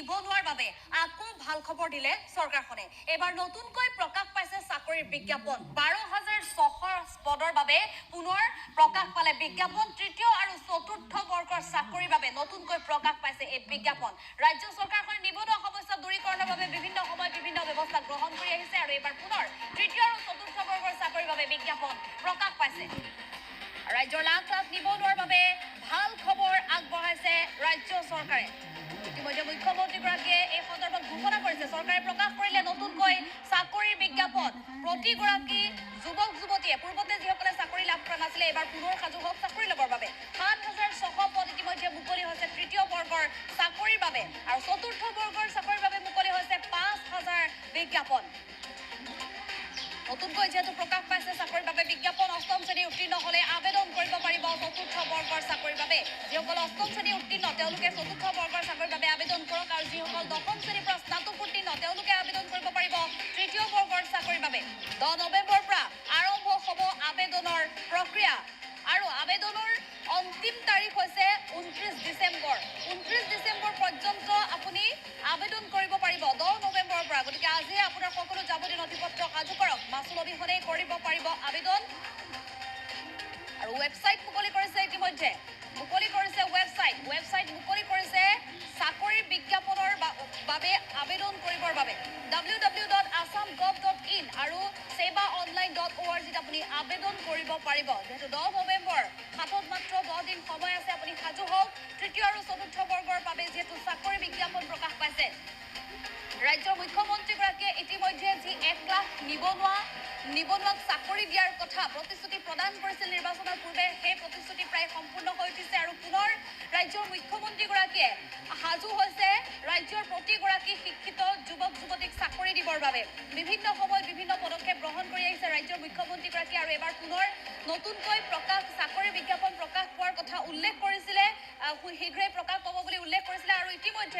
নিবনুৱাৰ বাবে আকৌ ভাল খবৰ দিলে চৰকাৰখনে। এবাৰ নতুনকৈ প্ৰকাশ পাইছে চাকৰিৰ বিজ্ঞাপন। ১২,৬০০ পদৰ বাবে পুনৰ প্ৰকাশ পালে বিজ্ঞাপন। তৃতীয় আৰু চতুৰ্থ বৰ্গৰ চাকৰিৰ বাবে নতুনকৈ প্ৰকাশ পাইছে এই বিজ্ঞাপন। ৰাজ্য চৰকাৰখনে নিবনুৱা সমস্যা দূৰীকৰণৰ বাবে বিভিন্ন সময়ত বিভিন্ন ব্যৱস্থা গ্ৰহণ কৰি আহিছে আৰু এইবাৰ পুনৰ তৃতীয় আৰু চতুৰ্থ বৰ্গৰ চাকৰিৰ বাবে বিজ্ঞাপন প্ৰকাশ পাইছে। ৰাজ্যৰ লাখ লাখ নিবনুৱাৰ বাবে ভাল খবৰ আগবঢ়াইছে ৰাজ্য চৰকাৰে। ইতিমধ্যে মুখ্যমন্ত্ৰীগৰাকীয়ে এই সন্দৰ্ভত ঘোষণা কৰিছে। চৰকাৰে প্ৰকাশ কৰিলে নতুনকৈ চাকৰিৰ বিজ্ঞাপন। প্ৰতিগৰাকী যুৱক যুৱতীয়ে পূৰ্বতে যিসকলে চাকৰি লাভ কৰা নাছিলে এইবাৰ পুনৰ সাজু হওক চাকৰি ল'বৰ বাবে। ৭,৬০০ পদ ইতিমধ্যে মুকলি হৈছে তৃতীয় বৰ্গৰ চাকৰিৰ বাবে আৰু চতুৰ্থ বৰ্গৰ চাকৰিৰ বাবে মুকলি হৈছে ৫,০০০ বিজ্ঞাপন। নতুনকৈ যিহেতু প্ৰকাশ পাইছে চাকৰিৰ বাবে বিজ্ঞাপন, অষ্টম শ্ৰেণী উত্তীৰ্ণ হ'লে আবেদন কৰিব পাৰিব চতুৰ্থ বৰ্গৰ চাকৰিৰ বাবে। যিসকল অষ্টম শ্ৰেণী উত্তীৰ্ণ তেওঁলোকে চতুৰ্থ বৰ্গৰ চাকৰিৰ বাবে আবেদন কৰক আৰু যিসকল দশম শ্ৰেণীৰ পৰা স্নাতক উত্তীৰ্ণ তেওঁলোকে আবেদন কৰিব পাৰিব তৃতীয় বৰ্গৰ চাকৰিৰ বাবে। ১০ নৱেম্বৰৰ পৰা আৰম্ভ হ'ব আবেদনৰ প্ৰক্ৰিয়া আৰু আবেদনৰ অন্তিম তাৰিখ হৈছে ২৯ ডিচেম্বৰ। ২৯ ডিচেম্বৰ পৰ্যন্ত আপুনি আবেদন কৰিব পাৰিব ১০ নৱেম্বৰৰ পৰা। গতিকে আজিয়ে আপোনাৰ সকলো যাৱতীয় নথি পত্ৰ সাজু কৰক, মাচুল অবিহনে কৰিব পাৰিব আবেদন। আৰু ৱেবছাইট মুকলি কৰিছে ইতিমধ্যে, মুকলি কৰিছে ৱেবছাইট। ৱেবছাইট মুকলি কৰিছে চাকৰিৰ বিজ্ঞাপনৰ বাবে আবেদন কৰিবৰ বাবে। www.assamgov.in আৰু sebaonline.org ত আপুনি আবেদন কৰিব পাৰিব। যিহেতু ১০ নৱেম্বৰ হাতত মাত্ৰ ১০ দিন সময় আছে, আপুনি সাজু হওক। তৃতীয় আৰু চতুৰ্থ বৰ্গৰ বাবে যিহেতু চাকৰি বিজ্ঞাপন প্ৰকাশ পাইছে, ৰাজ্যৰ মুখ্যমন্ত্ৰীগৰাকীয়ে ইতিমধ্যে যি ১ লাখ নিবনুৱাক চাকৰি দিয়াৰ কথা প্ৰতিশ্ৰুতি প্ৰদান কৰিছিল নিৰ্বাচনৰ পূৰ্বে, সেই প্ৰতিশ্ৰুতি প্ৰায় সম্পূৰ্ণ হৈ উঠিছে আৰু পুনৰ ৰাজ্যৰ মুখ্যমন্ত্ৰীগৰাকীয়ে সাজু হৈছে ৰাজ্যৰ প্ৰতিগৰাকী শিক্ষিত যুৱক যুৱতীক চাকৰি দিবৰ বাবে। বিভিন্ন সময়ত বিভিন্ন পদক্ষেপ গ্ৰহণ কৰি আহিছে ৰাজ্যৰ মুখ্যমন্ত্ৰীগৰাকীয়ে আৰু এবাৰ পুনৰ নতুনকৈ প্ৰকাশ চাকৰিৰ বিজ্ঞাপন প্ৰকাশ পোৱাৰ কথা উল্লেখ কৰিছিলে, শীঘ্ৰেই প্ৰকাশ পাব বুলি উল্লেখ কৰিছিলে আৰু ইতিমধ্যে